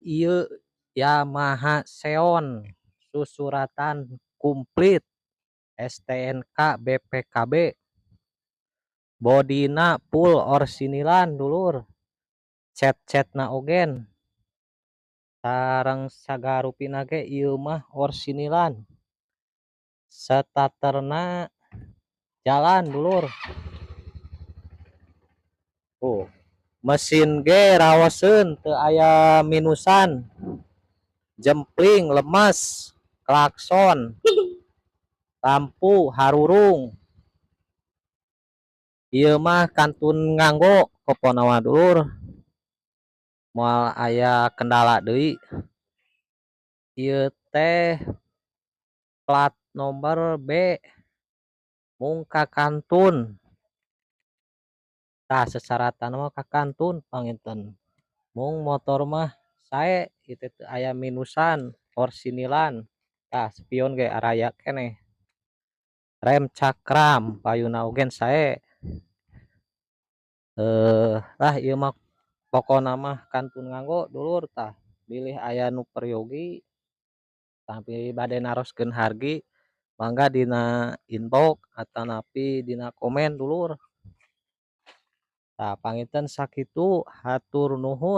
Ieu Yamaha Xeon susuratan komplit STNK BPKB, bodina full orsinilan dulur, cat-catna ogen sareng sagarupina ge ieu mah orsinilan, starterna jalan dulur. Tuh, mesin ge raoseun, teu aya minusan, jempling lemes, klakson, lampu harurung. Ieu mah kantun nganggo pokona mah dulur, moal aya kendala deui. Ieu teh plat nomor B mung kakantun. Tah, sesaratan mah kakantun panginten, mung motor mah sae ieu teh, teu aya minusan, orsinilan. Tah, spion ge araya keneh, rem cakram payuna oge sae. Lah, ieu mah pokona mah kantun nganggo dulur. Tah, bilih aya nu peryogi tapi bade naroskeun hargi, mangga dina inbox atanapi dina komen dulur. Tah, panginten sakitu, hatur nuhun.